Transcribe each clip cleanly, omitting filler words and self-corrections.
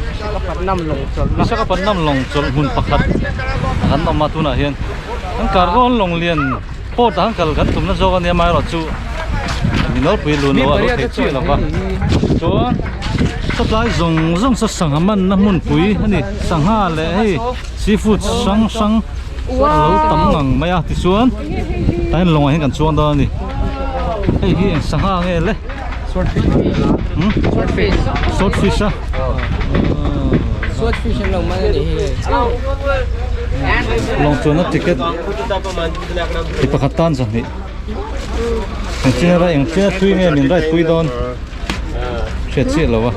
Visakhapatnam lawng chawlhna Visakhapatnam lawng chawlh hmun pakhat kan awm a tunah hian an cargo an lawng lian port ah an kal kan tumna zawk ania amaherawhchu mi nawlpui lun lo a lo theih chiah lo va chuan sawtlai zawng zawng saw sangha manna hmunpui a ni sangha leh hei seafood hrang hrang a lo tam ngang mai a tichuan tah hian lawngah hian kan chuang dawn a ni hei hi eng sangha nge le Swordfish Swordfish Swordfish a Swordfish an lo man a nih hi hei Lawng chuanna ticket ti pakhat tan zahnih engtin a engtin a tui nge min ride pui dawn hriat chiah lo a.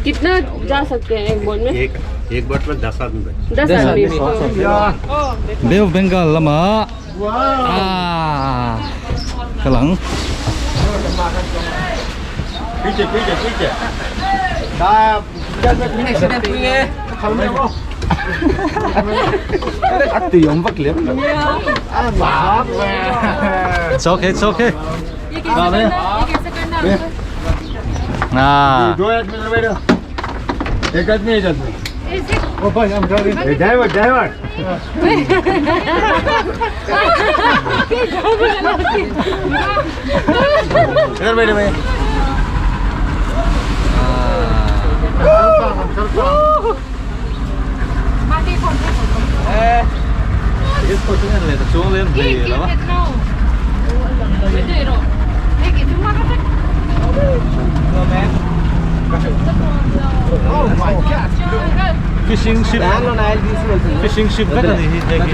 कितना जा सकते हैं एक बोट में एक एक बोट में दस आदमी बैठे दस आदमी Bay of Bengal lamah ah ka lang. पीछे पीछे पीछे It's okay, it's okay. ये कैसे करना ये कैसे करना Ah. दो आदमी बैठो एक आदमी एक आदमी ऐसे ड्राइवर ड्राइवर इधर बैठे भाई Chuang lên thì đó. Fishing ship. Fishing ship vek a ni hi hei hi.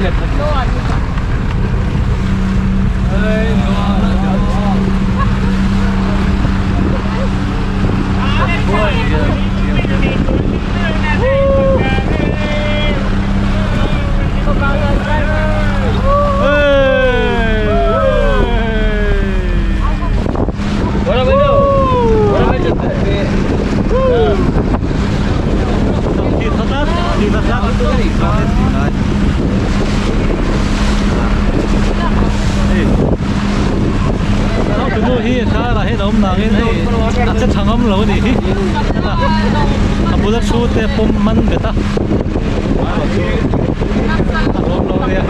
Nu hi karah hian a awm nangin hei a che tha ngam lo a nih hi a bula thu te pawm man bet a a lawm lo ania.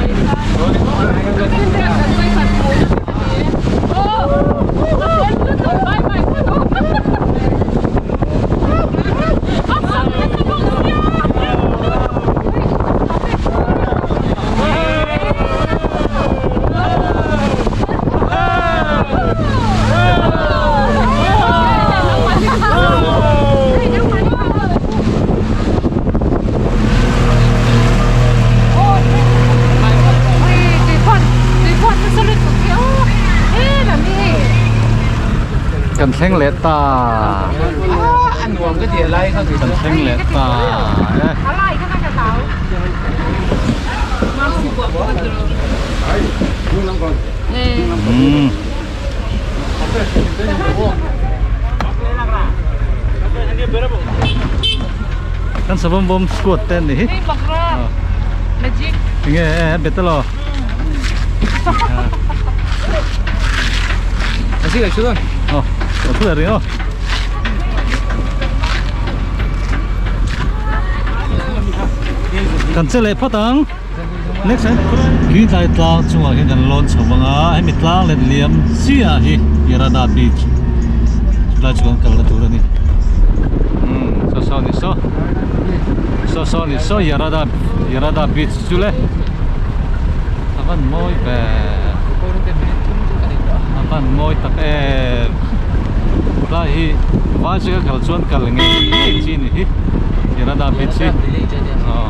Kan thleng leh ta kan thleng leh ta e. Umm. Kan savawm bawm squad te an ni hi. Enge e bet alo. Aw a thu leh rih aw. Kan che leh phawt ang. Next eh. Tui tlai tlang chungah hian kan lawn chho vang a, hemi tlang let liam chiah hi Yarada Beach chulai chu kan kalna tur a ni. Umm saw saw ni saw saw saw ni saw Yarada Yarada Beach chu le a van mawi ve a van mawi tak em tlai hi vai chu ka kal chuan kal ngei ngei chi ni hi Yarada Beach hi aw.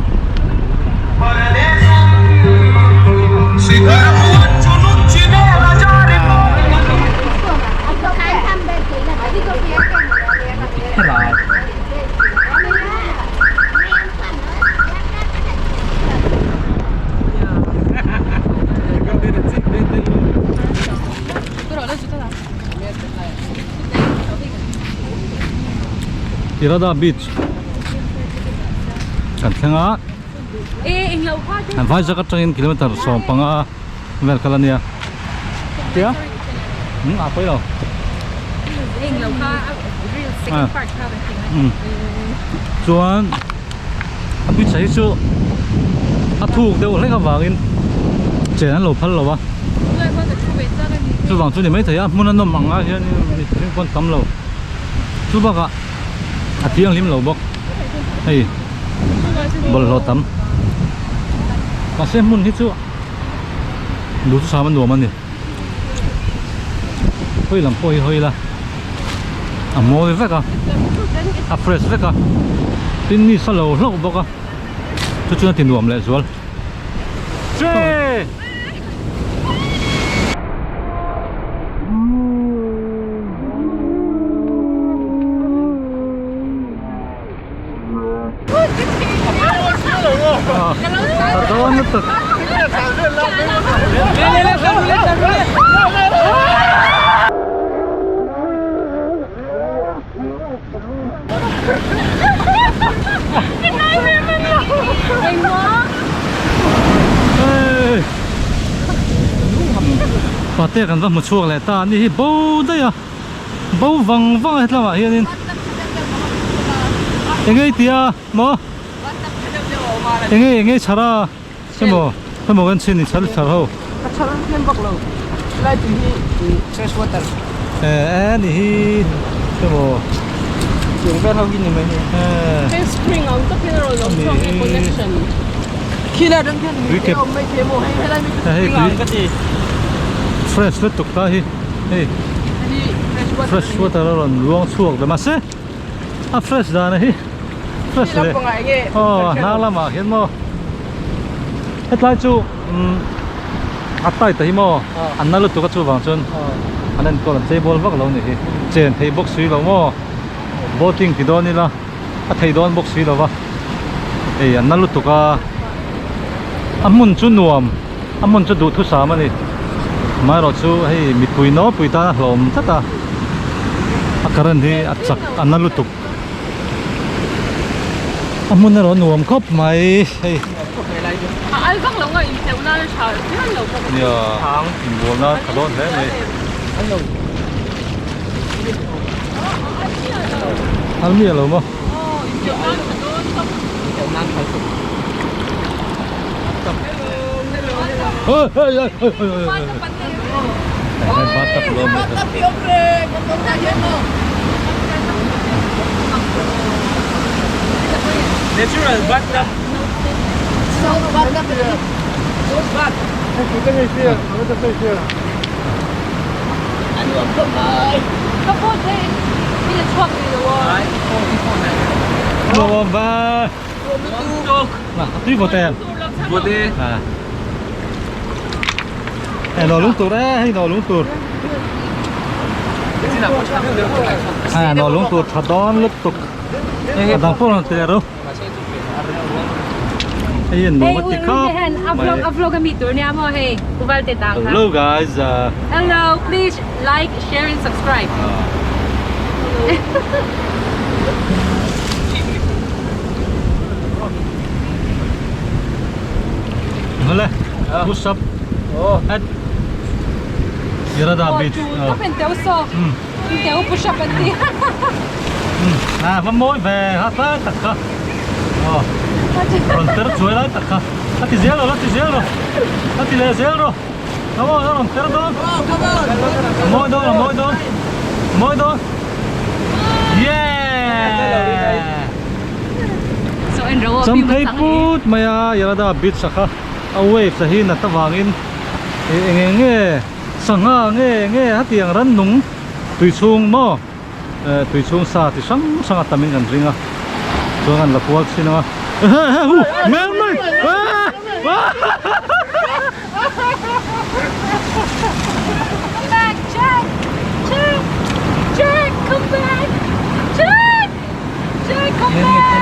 Irada Beach kan thleng a an vai zak atangin kilometer 15 vel kal ania tia a pawi lo. Chuan a picture hi chu a thuk deuh hlek avangin chen an lo phal lo a chuvang chu ni maithei a hmun a nawm ang ah hian mihring pawn tam lo chu bakah a thianghlim lo bawk hei bawlhhlawh tam mahse hmun hi chu duh chu sam a nuam a ni. Hawi lam pawh hi hawi ila a mawi vek a a fresh vek a tin ni sa lo hlauh bawk a chu chuan a ti nuam leh zual che A dawn lutuk. Pate kan va hmu chhuak leh ta a ni hi bo daih a. Bo vang vang a hetlamah hianin enge i tia maw enge enge i chhar a emaw emaw kan chhin i chhar chhar ho ka chhar hnem vak lo helai tui hi fresh water e e ni hi emaw tiang vel ho hi ni mai hi hei spring ang tak hian a rawn awm chhuak nge connection khilai atang khian mipui a awm mai thei emaw hei helai mi chu spring ang ka ti fresh lutuk ta hi. Hei fresh water a rawn luang chhuak ve mahse a fresh dan a hi fresh le aw a hnar lamah hian maw hetlai chu umm a tight a hi maw an na lutuk a chuvang chuan an enkawl an chei bawl vak lo ni hi chen thei bawk si lo maw boating ti dawn ila a thei dawn bawk si lo va hei an na lutuk a a hmun chu nuam a hmun chu duhthusam a ni amaherawh chu hei mipui nawlpui tan a hlawm tlat a a current hi a chak a na lutuk a hmun erawh a nuam khawp mai hei a al vak lo nga inhleuh nan a tha hian lo bawk nia inbual nan a tha dawn hle mai. Al mi alo maw? Ôi ôi ôi ôi ôi ôi. Natural bathtub. Ka phone te i la chhuak rih lo a. Nuam va. Tui vô tem. Vô te. À. Hei no lung tur e, hei no lung tur. À no lung tur tha dawn lutuk. A dang pawh rawn ti leh ru. Hei an nuam a ti khawp mai. A vlog a mi tur nia maw hei Uval te tang kha. Hello guys. Hello please like share and subscribe. Hale push up at Yarada beach. Ka pen teu so. Teu push up an ti. À va mawi ve ha tlai tak kha aw rawn ter chuai lai tak kha a ti zel lo la ti zel rawh a ti leh zel rawh come on a rawn ter dawn a mawi dawn a mawi dawn a mawi dawn yeah Champhei put mai a Yarada beach a kha a waves a hi nat avangin eng eng nge sangha nge nge hetiang rannung tui chhung maw. Tui chhung sa ti hrang hrang a tamin kan ring a chuan kan la kual chhin ang a ehe ehe hu mel mai Come back Jack Jack Jack come back Jack Jack come back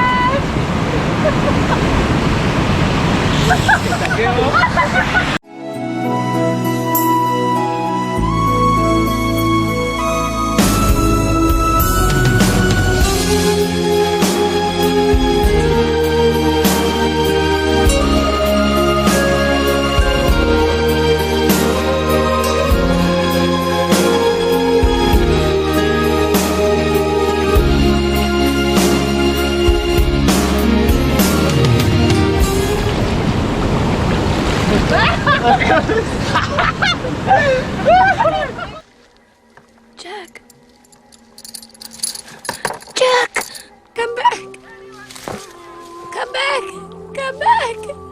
Jack. Jack, come back. Come back. Come back.